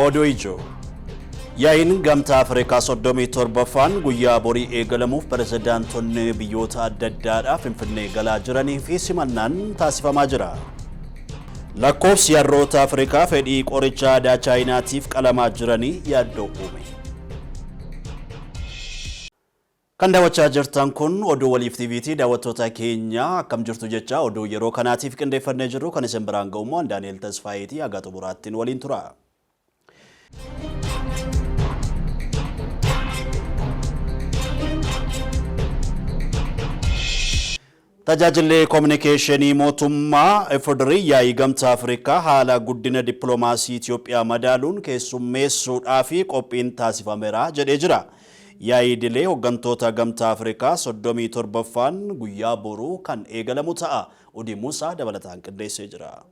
Oduu ijoo. Yaa'iin Gamtaa Afrikaa 37ffaan guyyaa borii eegalamuuf pirezidaantonni biyyoota adda addaadhaa Finfinnee galaa jiranii fi simannaan taasifamaa jira. Lakkoofsi harroota Afrikaa fedhii qoricha aadaa Chaayinaatiif qalamaa jiranii yaaddoo uume. Kan daawwachaa jirtan kun Oduu Waliif TVti. Daawwattoota keenya akkam jirtu jecha oduu yeroo kanaatiif qindeeffannee jirru kan isin biraan ga'u immoo Daani'el Tasfaayeeti. Haga xumuraattiin waliin tura. Tajaajilli Kominikeeshinii Mootummaa FDRI Yaa'ii Gamtaa Afrikaa haala guddina dippiloomaasii Itiyoophiyaa madaaluun keessummeessuudhaaf qophiin taasifameera jedhee jira. Yaa'ii idilee hoggantoota Gamtaa Afrikaa 37ffaan guyyaa boruu kan eegalamu ta'a. Udii Muusaa dabalataan qindeessee jira.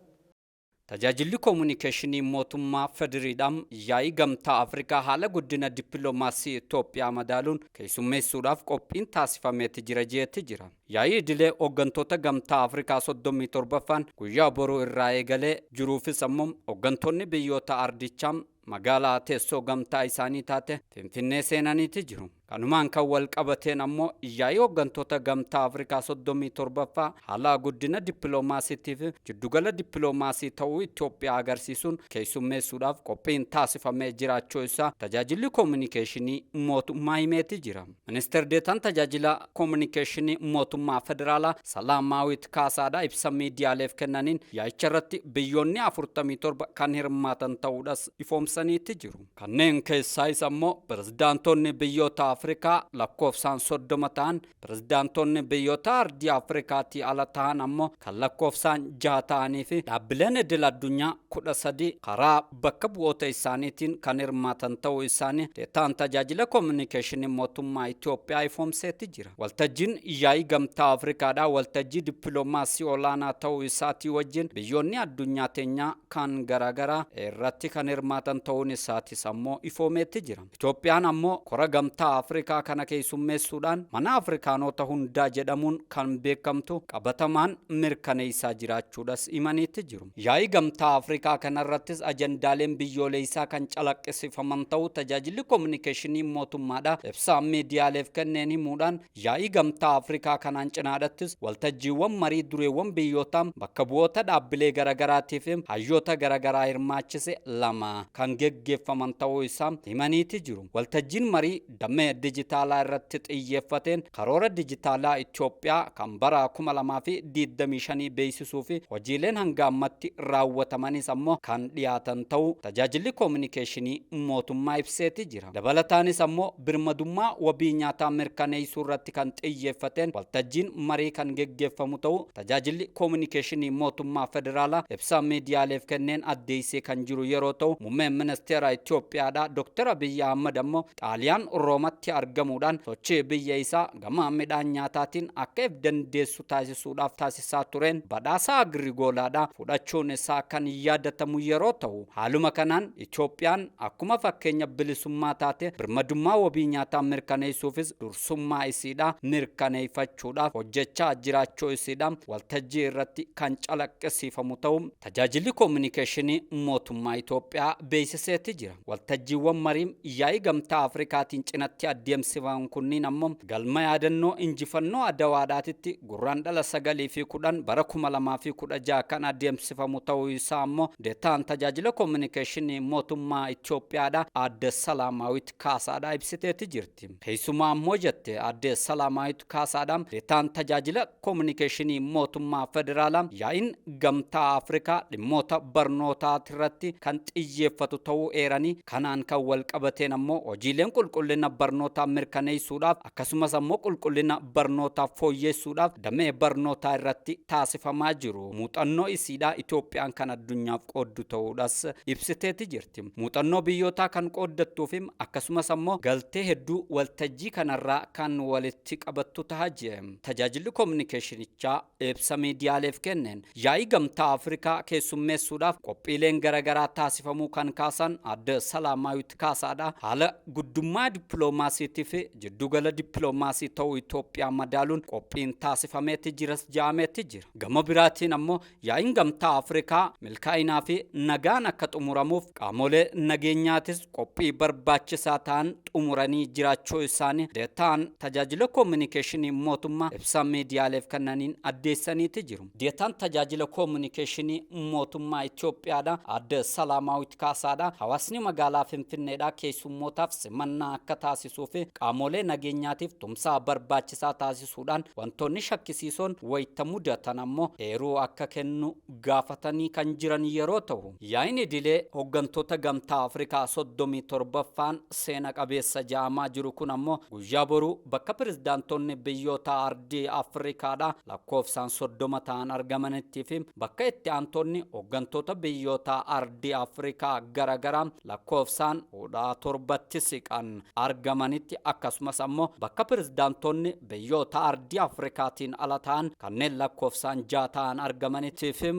Tajaajilli Kominikeeshinii Mootummaa FDRIdha Yaa'ii Gamtaa Afrikaa haala guddina dippiloomaasii Itoophiyaa madaaluun keessummeessuudhaaf qophiin taasifameeti jira jeetti jira. Yaa'ii idilee hooggantoota Gamtaa Afrikaa 37ffaan guyyaa boruu irraa eegalee jiruufis ammoo hooggantoonni biyyoota ardichaa magaalaa teessoo gamtaa isaanii taate Finfinnee seenaniiti jiru. Kanumaan kan wal qabateen ammoo yaa'ii hooggantoota Gamtaa Afrikaa 37ffaa haala guddina dippiloomaasiitiif jiddugala dippiloomaasii ta'uu Itoophiyaa agarsiisuun keessummeessuudhaaf qophiin taasifamee jiraachuu isaa tajaajilli kominikeeshinii mootummaa himeeti jira. Ministeer Deetaan tajaajila kominikeeshinii mootummaa federaalaa Salaamaawit Kaasaadhaa ibsa miidiyaaleef kennaniin yaa'icha irratti biyyoonni 47 kan hirmaatan ta'uudhas ifoomsaniiti jiru. Kanneen keessaa isa immoo pirezidaantonni biyyoota Afrikaa lakkoofsaan 30 ta'an, pirezidaantonni biyyoota ardii Afrikaatii ala ta'an ammoo kan lakkoofsaan 6 ta'anii fi dhaabbileen idil addunyaa 13 karaa bakka bu'oota isaaniitiin kan hirmaatan ta'uu isaanii deetaan tajaajila kominikeeshinii mootummaa Itoophiyaa ifoomseeti jira. Waltajjiin yaa'ii Gamtaa Afrikaadhaa waltajjii dippiloomaasii olaanaa ta'uu isaatii wajjin biyyoonni addunyaa teenyaa kan garaagaraa irratti kan hirmaatan ta'uun isaatis ammoo ifoomeetti jira. Itoophiyaan ammoo kora Gamtaa Afrikaa kana keessummeessuudhaan mana Afrikaanota hundaa jedhamuun kan beekamtu qabatamaan mirkaneessaa jiraachuudhas himaniitti jiru. Yaa'ii Gamtaa Afrikaa kanarrattis ajandaaleen biyyoolessaa kan calaqqisiifaman ta'uu tajaajilli kominikeeshinii mootummaadha ibsa miidiyaaleef kenneen himuudhaan yaa'ii Gamtaa Afrikaa kanaan cinaadhattis waltajjiiwwan marii dureewwan biyyootaa bakka bu'oota dhaabbilee garaagaraatii fi hayyoota garaagaraa hirmaachise 2 kan geggeeffaman ta'uu isaa himaniiti jiru. Waltajjiin marii damee dijitaalaa irratti xiyyeeffateen karoora dijitaalaa Itoophiyaa kan bara 2025 beeksisuu fi hojiileen hanga ammatti raawwatamanis ammoo kan dhiyaatan ta'uu tajaajilli kominikeeshinii mootummaa ibseeti jira. Dabalataanis ammoo birmadummaa wabii nyaataa mirkaneessuu irratti kan xiyyeeffateen waltajjiin marii kan geggeeffamu ta'uu tajaajilli kominikeeshinii mootummaa federaalaa ibsa miidiyaaleef kenneen addeessee kan jiru yeroo ta'u muummeen ministeera Itoophiyaadha Dr. Abiyyi Ahmad ammoo Xaaliyaan Roomatti argamuudhaan sochii biyya isaa gama midhaan nyaataatiin akka if dandeessu taasisuudhaaf taasisaa tureen badhaasa agrigoolaadhaa fudhachuun isaa kan yaadatamu yeroo ta'u haaluma kanaan Itoophiyaan akkuma fakkeenya bilisummaa taate birmadummaa wabii nyaataa mirkaneessuufis dursummaa isiidhaa mirkaneeffachuudhaaf hojjechaa jiraachuu isiidhaa waltajjii irratti kan calaqqisiifamu ta'uu tajaajilli kominikeeshinii mootummaa Itoophiyaa beeksiseeti jira. Waltajjiiwwan marii yaa'ii Gamtaa Afrikaatiin cinatti adeemsifaman kunniin ammoo galma yaadannoo injifannoo Adawaadhaatitti gurraandhala 9 fi 10 bara 2016 kan adeemsifamu ta'uu isaa ammoo deetaan tajaajila kominikeeshinii mootummaa Itoophiyaadha Aadde Salaamaawit Kaasaadha ibsiteeti jirti. Keessumaa ammoo jette Aadde Salaamaawit Kaasaadha deetaan tajaajila kominikeeshinii mootummaa federaalaa yaa'iin Gamtaa Afrikaa dhimmoota barnootaa irratti kan xiyyeeffatu ta'uu eeranii kanaan kan wal qabateen ammoo hojiileen qulqullina barnootaa mirkaneessuudhaaf akkasumas ammoo qulqullina barnootaa fooyyessuudhaaf damee barnootaa irratti taasifamaa jiru. Muuxannoo isiidhaa Itoophiyaan kan addunyaaf qooddu ta'uudhas ibsiteeti jirti. Muuxannoo biyyootaa kan qooddattuu fi akkasumas ammoo galtee hedduu waltajjii kanarraa kan walitti qabattu ta'a jee. Tajaajilli kominikeeshinichaa ibsa miidiyaaleef kenneen yaa'ii Gamtaa Afrikaa keessummeessuudhaaf qophiileen garaagaraa taasifamuu kan kaasan kaasan adde Salaamaawit Kaasaadha. Haala guddummaa dippiloomaasiitii fi jiddugala dippiloomaasii ta'uu Itoophiyaa madaaluun qophiin taasifameeti jiras ja'ameeti jira. Gama biraatiin ammoo yaa'iin gamtaa Afrikaa milkaa'inaa fi nagaan akka xumuramuuf qaamolee nageenyaatis qophii barbaachisaa ta'an xumuranii jiraachuu isaanii deetaan tajaajila koominikeeshinii mootummaa ibsa miidiyaaleef kennaniin addeessaniiti jiru. Deetaan tajaajila koominikeeshinii mootummaa Itoophiyaadha adde Salaamaawit Kaasaadha. Hawaasni magaalaa Finfinneedha keessummootaaf simannaa akka taasisuu fi qaamolee nageenyaatiif tumsaa barbaachisaa taasisuudhaan wantoonni shakkisiisoon wayita mudatan ammoo eeruu akka kennu gaafatanii kan jiran yeroo ta'u, yaa'iin idilee hooggantoota gamtaa Afrikaa 37ffaan seena qabeessa ja'amaa jiru kun ammoo guyyaa boruu bakka pirezidaantonni biyyoota ardii Afrikaadha lakkoofsaan 30 ta'an argamanitti fi bakka itti aantonni hooggantoota biyyoota ardii Afrikaa garaagaraa lakkoofsaan 17tti siqan argamanitti, akkasumas ammoo bakka pirezidaantonni biyyoota ardii Afrikaatiin ala ta'an kanneen lakkoofsaan 6 ta'an argamanitti fi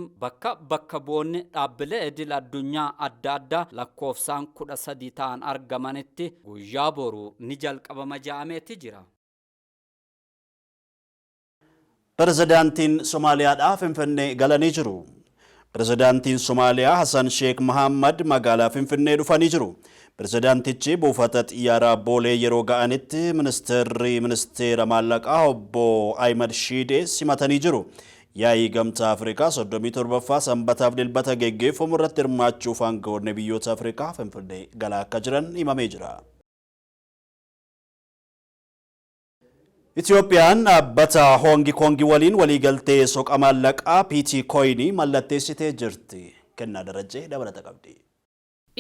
bakka bu'oonni dhaabbilee idil addunyaa adda addaa lakkoofsaan 13 ta'an argamanitti guyyaa boruu ni jalqabama ja'ameeti jira. Pirezidaantiin Somaaliyaadhaa Finfinnee galanii jiru. Pirezidaantiin Somaaliyaa Hassan Sheekh Mohammad magaalaa Finfinnee dhufanii jiru. Pirezidaantichi buufata xiyyaaraa Boolee yeroo ga'anitti ministeerri ministeera maallaqaa obbo Ahimad Shiidee simatanii jiru. Yaa'ii gamtaa Afrikaa 37ffaa sanbataaf dilbata geggeeffamu irratti hirmaachuuf aangawoonni biyyoota Afrikaa Finfinnee galaa akka jiran himamee jira. Itoophiyaan dhaabbata Hoongi Koongi waliin waliigaltee soqa maallaqaa PT Kooyinii mallatteessitee jirti. Kennaa Darajjee dabalata qabdi.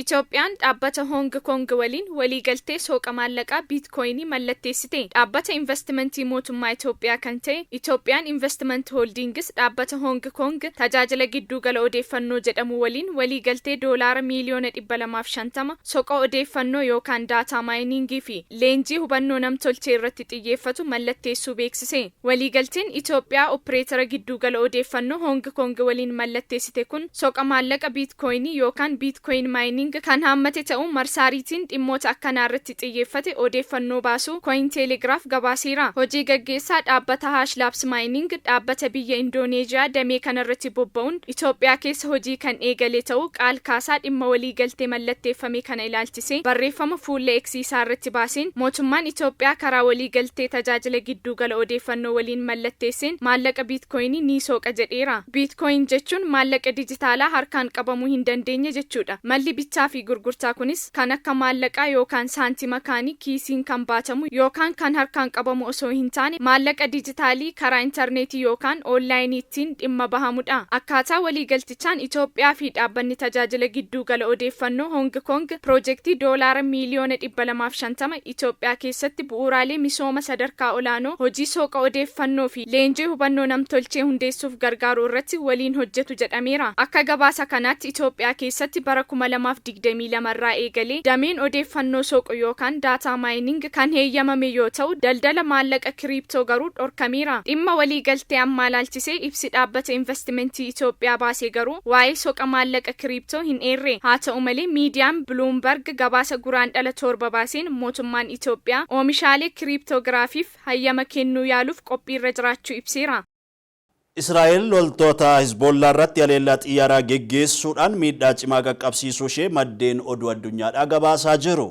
Itoophiyaan dhaabbata Hoong Koong waliin waliigaltee soqa maallaqaa biitkooyinii mallatteessite. Dhaabbata investimentii mootummaa Itoophiyaa kan ta'e Itoophiyaan Investment Holdings dhaabbata Hoong Koong tajaajila giddugala odeeffannoo jedhamu waliin waliigaltee doolaara miiliyoona 250 soqa odeeffannoo yookaan daataa maayiningii fi leenjii hubannoo namtolchee irratti xiyyeeffatu mallatteessuu beeksise. Waliigalteen Itoophiyaa opereetara giddugala odeeffannoo Hoong Koong waliin mallatteessite kun soqa maallaqa biitkooyinii yookaan biitkooyin maayining kan haammate ta'uu marsaariitiin dhimmoota akkanaa irratti xiyyeeffate odeeffannoo baasuu Coin Telegraaf gabaaseera. Hojii gaggeessaa dhaabbata Hash Labs Mining dhaabbata biyya Indooneeziyaa damee kanarratti bobba'uun Itoophiyaa keessa hojii kan eegale ta'uu qaal kaasaa dhimma waliigaltee mallatteeffame kana ilaalchise barreeffama fuula eegsiisaa irratti baaseen mootummaan Itoophiyaa karaa waliigaltee tajaajila giddugala odeeffannoo waliin mallatteesseen maallaqa biitkooyinii ni sooqa jedheera. Biitkooyin jechuun maallaqa dijitaalaa harkaan qabamuu hin dandeenye jechuudha. Malli bittaa fi gurgurtaa kunis kan akka maallaqaa yookaan saantima kaanii kiisiin kan baatamu yookaan kan harkaan qabamu osoo hin taane maallaqa dijitaalii karaa intarneetii yookaan oonlaayiniitiin dhimma bahamudha. Akkaataa waliigaltichaan Itoophiyaa fi dhaabbanni tajaajila giddugala odeeffannoo Hoong Koong piroojeektii doolaara miiliyoona 250 Itoophiyaa keessatti bu'uuraalee misooma sadarkaa olaanoo hojii sooqa odeeffannoo fi leenjii hubannoo namtolchee hundeessuuf gargaaru irratti waliin hojjetu jedhameera. Akka gabaasa kanaatti Itoophiyaa keessatti bara 2022 irraa eegalee dameen odeeffannoo sooqu yookaan daataa maayining kan heeyyamame yoo ta'u daldala maallaqa kiriiptoo garuu dhorkameera. Dhimma waliigaltee ammaa ilaalchisee ibsi dhaabbata investimentii Itoophiyaa baasee garuu waa'ee soqa maallaqa kiriiptoo hin eerre. Haa ta'u malee miidiyaan Bloomberg gabaasa guraan dhala 7 baaseen mootummaan Itoophiyaa oomishaalee kiriiptoogiraafiif hayyama kennuu yaaluuf qophiirra jiraachuu ibseera. Israa'el loltoota Hizbollaa irratti haleellaa xiyyaaraa geggeessuudhaan miidhaa cimaa qaqqabsiisuu ishee maddeen oduu addunyaadhaa gabaasaa jiru.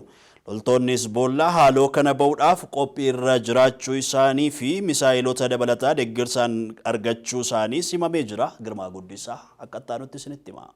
Loltoonni Hizbollaa haaloo kana ba'uudhaaf qophiirra jiraachuu isaanii fi misaa'ilota dabalataa deeggarsaan argachuu isaanii simamee jira. Girmaa Guddisaa akka itti isinitti hima.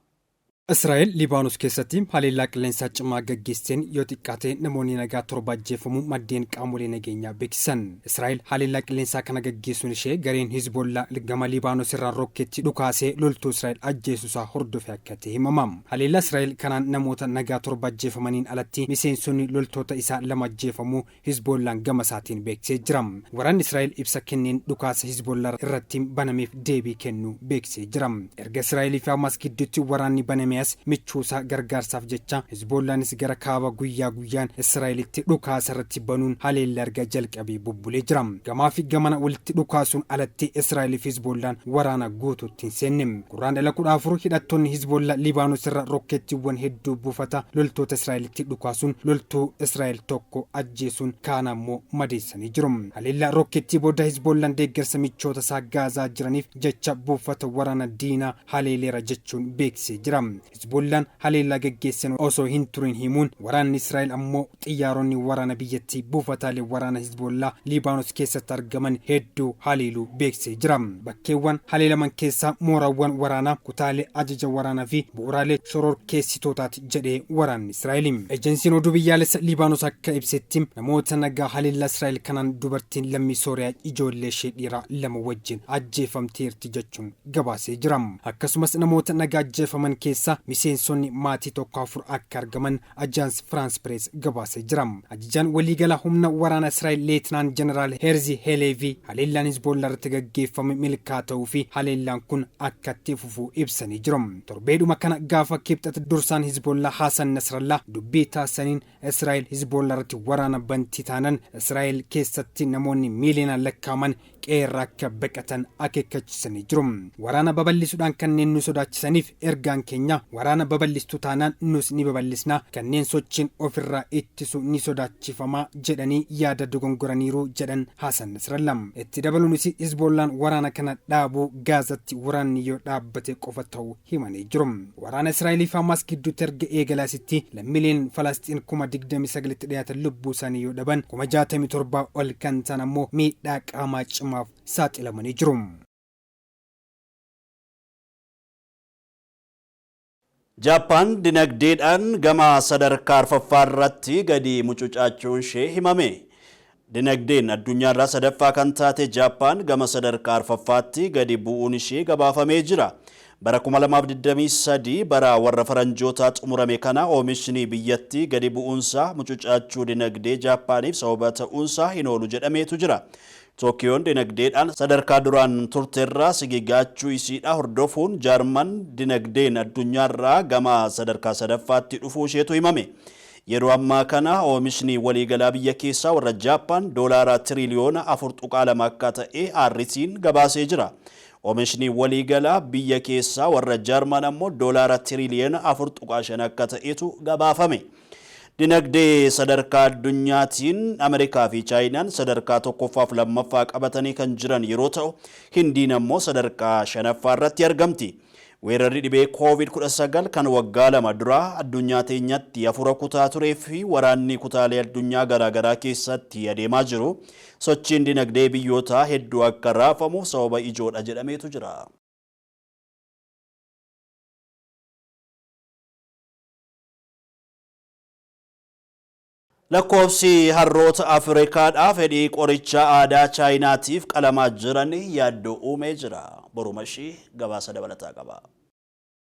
Israa'el Libaanoos keessatti haleellaa qilleensaa cimaa gaggeesseen yoo xiqqaate namoonni nagaa 7 ajjeefamuu maddeen qaamolee nageenyaa beeksisan. Israa'el haleellaa qilleensaa kana gaggeessuun ishee gareen Hizbollaa gama Libaanoos irraan rokkeetti dhukaasee loltuu Israa'el ajjeesuusaa hordofee akka ta'e himama. Haleellaa Israa'el kanaan namoota nagaa 7 ajjeefamaniin alatti miseensonni loltoota isaa 2 ajjeefamuu Hizbollaan gama isaatiin beeksisee jira. Waraanni Israa'el ibsa kenneen dhukaasa Hizbollaa irratti banameef deebii kennuu beeksisee jira. Erga Israa'elii fi Hamaas gidduutti waraanni baname Netaaniyaas michuusaa gargaarsaaf jecha Hizboollaanis gara kaaba guyyaa guyyaan Israa'elitti dhukaasa irratti banuun haleellaa erga jalqabee bubbulee jira. Gamaa fi gamana walitti dhukaasuun alatti Israa'el fi Hizboollaan waraana guutuutti hin seenne. Guraandhala 14 hidhattoonni Hizboollaa Libaanos irra rokkeettiiwwan hedduu buufata loltoota Israa'elitti dhukaasuun loltuu Israa'el tokko ajjeesuun kaan ammoo madeessanii jiru. Haleellaa rokkeettii booda Hizboollaan deeggarsa michoota isaa Gaazaa jiraniif jecha buufata waraana diinaa haleeleera jechuun beeksisee jira. Hizboollaan haleellaa geggeessan osoo hin turin himuun waraanni Israa'el ammoo xiyyaaronni waraana biyyattii buufataalee waraana Hizboollaa Liibaanos keessatti argaman hedduu haleeluu beeksisee jira. Bakkeewwan haleelaman keessaa mooraawwan waraanaa, kutaalee ajaja waraanaa fi bu'uuraalee shororkeessitootaati jedhee waraanni Israa'el. Ejensiin oduu biyyaalessa Liibaanos akka ibsetti namoota nagaa haleellaa Israa'el kanaan dubartiin lammii Sooriyaa ijoollee ishee dhiiraa lama wajjin ajjeefamteerti jechuun gabaasee jira. Akkasumas namoota nagaa ajjeefaman keessaa miseensonni maatii tokko afur akka argaman Ajaans Firaans Pirees gabaasee jira. Ajajaan waliigalaa humna waraana Israa'el Leetinaan Jeneraal Herzi Heleevi haleellaan Hizboollaa irratti gaggeeffame milkaa ta'uu fi haleellaan kun akka itti fufu ibsanii jiru. Torbeedhuma kana gaafa kibxata dursaan Hizboollaa Haasan Nasrallaa dubbii taasisaniin Israa'el Hizboollaa irratti waraana bantii taanan Israa'el keessatti namoonni miiliyoonaan lakkaa'aman qeerraa akka baqatan akeekkachiisanii jiru. Waraana babal'isuudhaan kanneen nu sodaachisaniif ergaan keenya waraana babal'istuu taanaan nus ni babal'isna, kanneen sochiin ofirraa ittisu ni sodaachifamaa jedhanii yaada dogongoraniiru jedhan Haasan Nasrallaa. Itti dabaluunis Hizboollaan waraana kana dhaabuu Gaazatti waraanni yoo dhaabbate qofa ta'uu himanii jiru. Waraana Israa'elii fi Hamaas gidduutti erga eegalaasitti lammiileen Falasxiin 29,000 dhiyaatan lubbuu isaanii yoo dhaban 67,000 ol kan ta'an ammoo miidhaa qaamaa cimaaf saaxilamanii jiru. Jaappaan dinagdeedhaan gama sadarkaa arfaffaa irratti gadi mucucaachuun ishee himame. Dinagdeen addunyaarraa sadaffaa kan taate Jaappaan gama sadarkaa arfaffaatti gadi bu'uun ishee gabaafamee jira. Bara 2023 bara warra faranjootaa xumurame kana oomishni biyyattii gadi bu'uunsaa mucucaachuu dinagdee Jaappaaniif sababa ta'uunsaa hin oolu jedhameetu jira. Tookiyoon dinagdeedhaan sadarkaa duraan turteerraa sigigaachuu isiidha hordofuun Jaarman dinagdeen addunyaarraa gama sadarkaa sadaffaatti dhufuu isheetu himame. Yeroo ammaa kana oomishni waliigalaa biyya keessaa warra Jaappaan doolaara tiriliyoona 4.2 akka ta'e RT'n gabaasee jira. Oomishni waliigalaa biyya keessaa warra Jaarman ammoo doolaara tiriliyoona 4.5 akka ta'etu gabaafame. Dinagdee sadarkaa addunyaatiin Ameerikaa fi Chaayinaan sadarkaa tokkoffaa fi lammaffaa qabatanii kan jiran yeroo ta'u, Hindiin ammoo sadarkaa shanaffaa irratti argamti. Weerarri dhibee COVID-19 kan waggaa lama duraa addunyaa teenyatti afura kutaa turee fi waraanni kutaalee addunyaa garaagaraa keessatti adeemaa jiru sochiin dinagdee biyyootaa hedduu akka raafamu sababa ijoodha jedhameetu jira. Lakkoofsi harroota Afrikaadhaa fedhii qoricha aadaa Chaayinaatiif qalamaa jiran yaaddoo uumee jira. Borumashii gabaasa dabalataa qaba.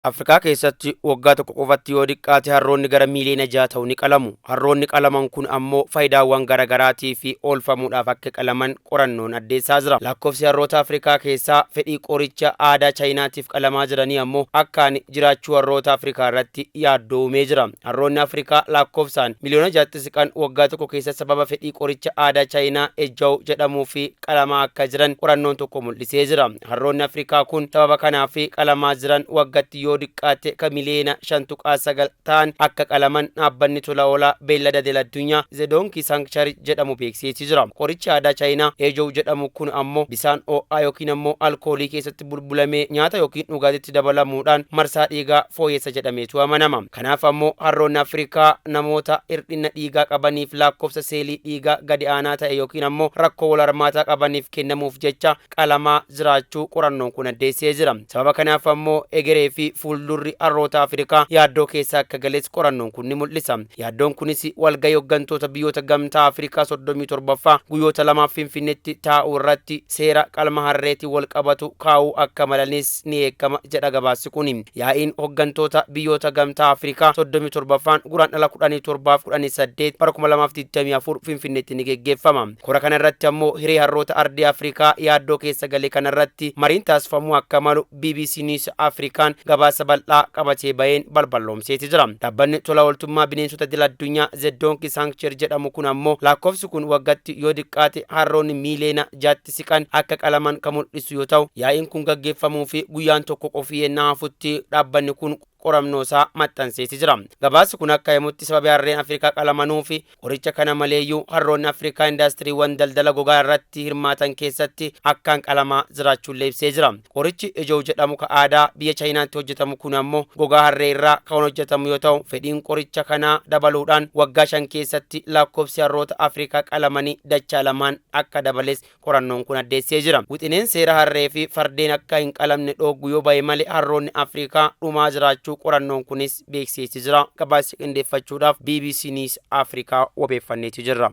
Afrikaa keessatti waggaa tokko qofatti yoo xiqqaate harroonni gara miiliyoona 6 ta'u ni qalamu. Harroonni qalaman kun ammoo faayidaawwan garaagaraatii fi oolfamuudhaaf akka qalaman qorannoon addeessaa jira. Lakkoofsi harroota Afrikaa keessaa fedhii qoricha aadaa Chaayinaatiif qalamaa jiranii ammoo akkaan jiraachuu harroota Afrikaa irratti yaaddoo uumee jira. Harroonni Afrikaa lakkoofsaan miliyoona 6tti siqan waggaa tokko keessa sababa fedhii qoricha aadaa Chaayinaa Ejjaw jedhamuu fi qalamaa akka jiran qorannoon tokko mul'isee jira. Harroonni Afrikaa kun sababa kanaaf qalamaa jiran waggaatti yoo xiqqaate ka miliyoona 5.9 ta'an akka qalaman dhaabbanni tola oolaa beellada idil addunyaa The Donkey Sanctuary jedhamu beeksisee jira. Qorichi aadaa Chaayinaa Ejjaw jedhamu kun ammoo bisaan ho'aa yookiin ammoo alkoolii keessatti bulbulamee nyaata yookiin dhugaatiitti dabalamuudhaan marsaa dhiigaa fooyyessa jedhameetu amanama. Kanaaf ammoo harroonni Afrikaa namoota hir'ina dhiigaa qabaniif lakkoofsa seelii dhiigaa gadi aanaa ta'e yookiin ammoo rakkoo wal hormaataa qabaniif kennamuuf jecha qalamaa jiraachuu qorannoon kun addeessee jira. Sababa kanaaf ammoo egeree fi fuuldurri harroota Afrikaa yaaddoo keessa akka gales qorannoon kun ni mul'isa. Yaaddoon kunis walgahii hooggantoota biyyoota gamtaa Afrikaa 37ffaa guyyoota lamaaf Finfinneetti taa'uu irratti seera qalma harreetiin wal qabatu kaa'uu akka malanis ni eegama jedha gabaasni kun. Yaa'iin hooggantoota biyyoota gamtaa Afrikaa 37ffaan guraandhala 17 fi 18 bara 2024 Finfinneetti ni geggeeffama. Kora kana irratti ammoo hiree harroota ardii Afrikaa yaaddoo keessa gale kanarratti mariin taasifamuu akka malu BBC News Afrikaan gabaasa Gabaasa bal'aa qabatee baheen balballoomseeti jira. Dhaabbanni tola ooltummaa bineensota idil addunyaa The Donkey Sanctuary jedhamu kun ammoo lakkoofsi kun waggaatti yoo xiqqaate harroonni miiliyoona 6tti siqan akka qalaman kan mul'isu yoo ta'u, yaa'iin kun gaggeeffamuu fi guyyaan tokko qofii yennaa hafutti dhaabbanni kun qorannoo isaa maxxanseeti jira. Gabaasi kun akka himutti, sababii harreen Afrikaa qalamanuu fi qoricha kana maleeyyuu harroonni Afrikaa indaastiriiwwan daldala gogaa irratti hirmaatan keessatti akkaan qalamaa jiraachuullee ibsee jira. Qorichi ejoo jedhamu ka aadaa biyya Chaayinaatti hojjetamu kun ammoo gogaa harree irraa kan hojjetamu yoo ta'u, fedhiin qoricha kanaa dabaluudhaan waggaa 5 keessatti lakkoofsi harroota Afrikaa qalamanii dachaa lamaan akka dabales qorannoon kun addeessee jira. Wixineen seera harree fi fardeen akka hin qalamne dhooggu yoo bahe malee harroonni Afrikaa dhumaa jiraachuu qorannoon kunis beeksisee jira. Gabaasa qindeeffachuudhaaf BBC News Afrikaa wabeeffanneeti jirra.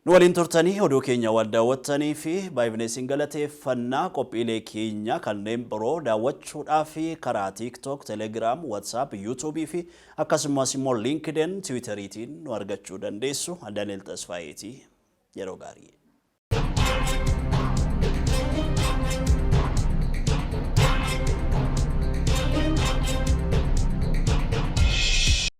Nu waliin turtanii oduu keenya waan daawwattanii fi baay'inee isin galateeffannaa. Qophiilee keenya kanneen biroo daawwachuudhaaf karaa TikTok, Telegram, WhatsApp, YouTube fi akkasumas immoo LinkedIn, Twitteriitiin nu argachuu dandeessu. Daniel Tasfaayeeti. Yeroo gaarii.